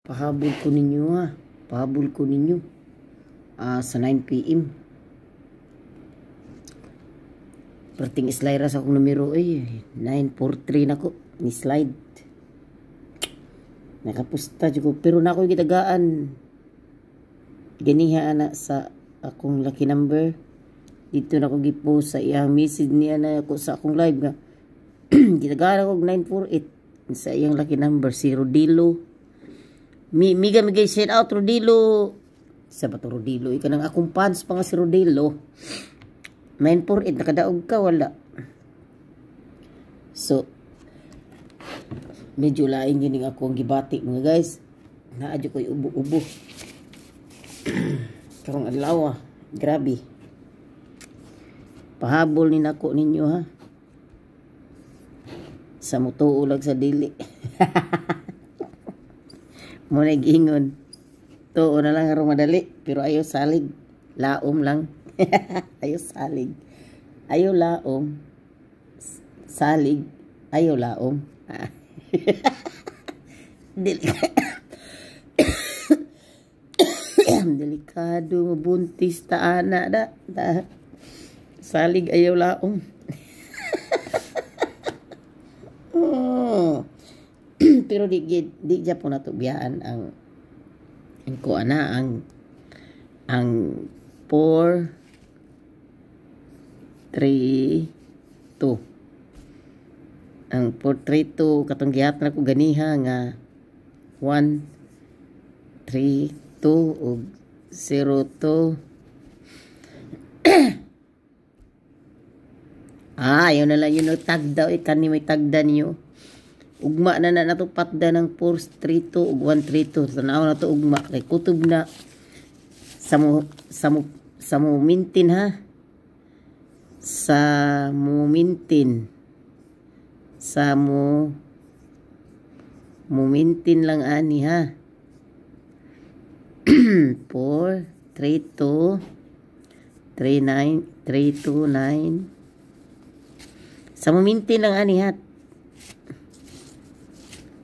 Pahabol ko ninyo ha. Pahabol ko ninyo. Sa 9 PM. Perting slide ra sa akong numero eh. 943 na ko. Ni slide. Nakapusta jud ko pero na ako'y gitagaan. Ganiha ana sa akong lucky number. Dito na ko gipost sa iyang message niya na ako sa akong live nga. Gitagaan ako 948 sa iyang lucky number si Rodilo. Mi miga migay shout out Rodilo. Sa ba to Rodilo? Ika nang akong fans pa nga si Rodilo. 948 nakadaog ka wala. So medyo lain yun yung ako ang gibati, mga guys. Naa jud ko'y ubo-ubo. Karong adlaw, grabe. Pahabol ni nako ninyo ha. Sa mutuo lang sa dili. Mo na giingon. Tuo na lang aron madali, pero ayo salig. Laom lang. Ayo salig. Ayo laom. Salig. Ayo laom. Delikado mabuntis ta ana da. Da. Salig ayaw laom. Oh. Pero di po nato biyaan ang kuan na ang 4 3 2, ang 4 3 2 katong gihat na ko ganiha nga 1 3 2 ug 0 2. Ah, yun na lang yun, tagda eh, kani may tagda niyo. Ugma na na nato patda ng 4 3 2 ug 1 3 2. Tanaw na to ugma kay kutob na sa mo mintin ha. Sa mo mintin. Sa mo mumintin lang ani ha. 4 3 2 3 9 3 2 9. Sa mumintin lang ani ha.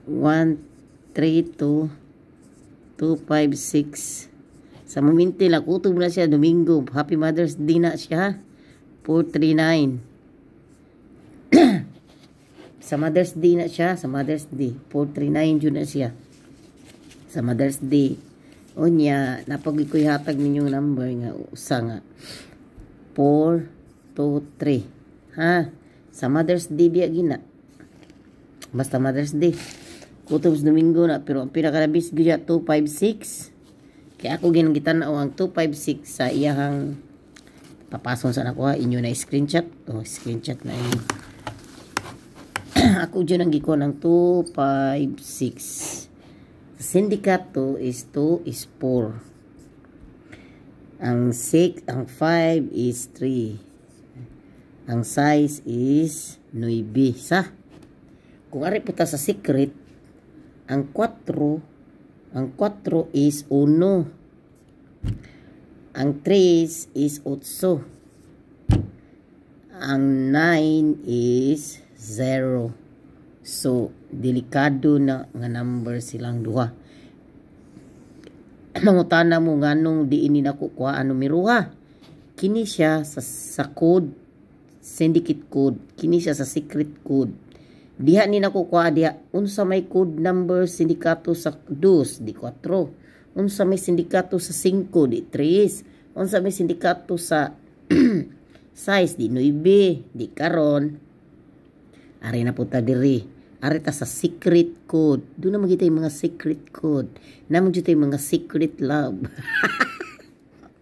1 3 2 2 5 6. Sa mumintin lang, kutob na siya Domingo. Happy Mother's Day na siya. 4 3 9. Sa Mother's Day na siya, sa Mother's Day. 4 3 9 jud na siya. Sa Mother's Day. Unya, napag ko'y hatag ninyong number nga usa nga 4 2 3. Ha? Sa Mother's Day biya gina. Basta Mother's Day. Kutob sa Domingo na, pero ang pinakalabis gyud 2 5 6. Kaya ako gingitan-aw ang 2 5 6 sa iyahang papason sa nako ha. Inyo na screenshot. Oh, screenshot na inyo. Ako dyan ang gikuha ng 2 5 6. Sindikato is 2 is 4. Ang 6, ang 5 is 3. Ang size is 9. Sa kung ari po ta sa secret, ang 4 is 1. Ang 3 is 8. Ang 9 is 0. So, delikado na nga number silang duha. Mangutana mo nganong di ini nako kuha ang numero ha. Kini siya sa code, syndicate code. Kini siya sa secret code. Diha ni nako kuha diha unsa may code number sindikato sa 2 di 4. Unsa may sindikato sa 5 di 3. Unsa may sindikato sa 6 di 9 di karon. Ari na po ta diri. Ari ta sa secret code. Doon na magita yung mga secret code. Naman dito yung mga secret love.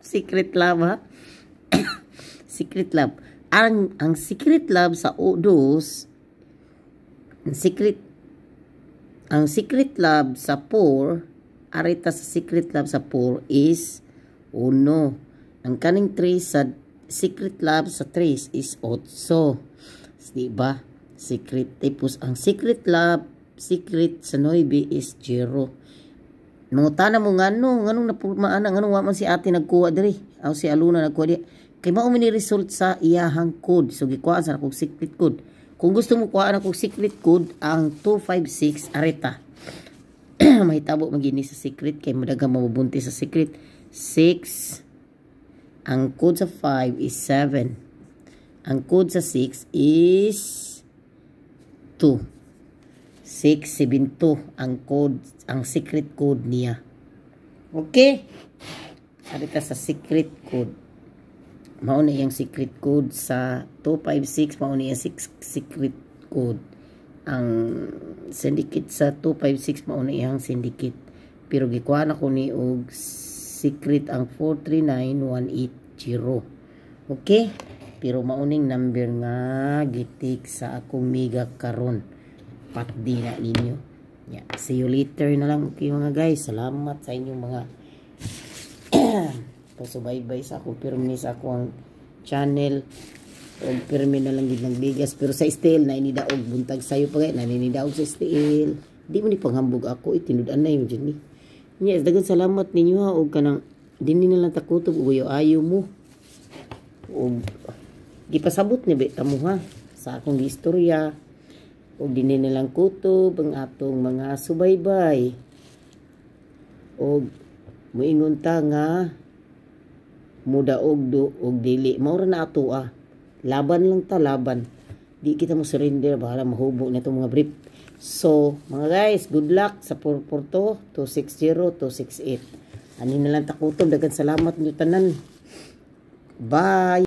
Secret love ha? Secret love. Ang secret love sa O2, ang secret love sa 4, arita sa secret love sa 4 is 1. Ang kaning 3 sa secret love sa 3 is 8. Di ba? Secret. Tapos, ang secret love, secret sa 9 is 0. Mangutana mo ngano, nganong napurmaan, nganong wa man si ate nagkuha diri. Aw si Aluna nagkuha diri. Kay mao ni result sa iyahang code. So gikuhaan sa akong secret code. Kung gusto mo kuhaan akong secret code, ang 256 arita. Mahitabo man gyud ni sa secret kay mudaghang mabubunti sa secret. 6. Ang code sa 5 is 7. Ang code sa 6 is 2. 6, 7, 2 ang code, ang secret code niya. Okay? Ari ta sa secret code. Mao na iyang secret code sa 256, mao na iyang secret code. Ang syndicate sa 256, mao na iyang syndicate. Pero gikuha na ko ni og secret ang 439180. Okay? Pero mauning number nga gi-take sa akong mega karon. Patdi na ninyo. Yeah. See you later na lang, okay, mga guys. Salamat sa inyong mga pasubaybay sa akong pirmi sa akong channel. Og pirmi na lang gid ng bigas, pero sa STL na inidaog buntag sayo pa gay na inidaog sa STL. Di mo ni panghambog ako, itinud-an na yun dyan ni. Yes, daghang salamat ninyo ha, og kanang dinhi na lang takutob og ayo mo. Og gipasabot ni beta mo ha sa akong istorya, og dinhi na lang kutob ang atong mga subaybay. Og muingon ta nga mudaog do og dili, mao ra na ato ah. Laban lang ta, laban. Di kita mo surrender, bahala mahubo na itong mga brief. So, mga guys, good luck sa 442, 260, 268. Ani na lang takutob. Daghang salamat niyo tanan. Bye!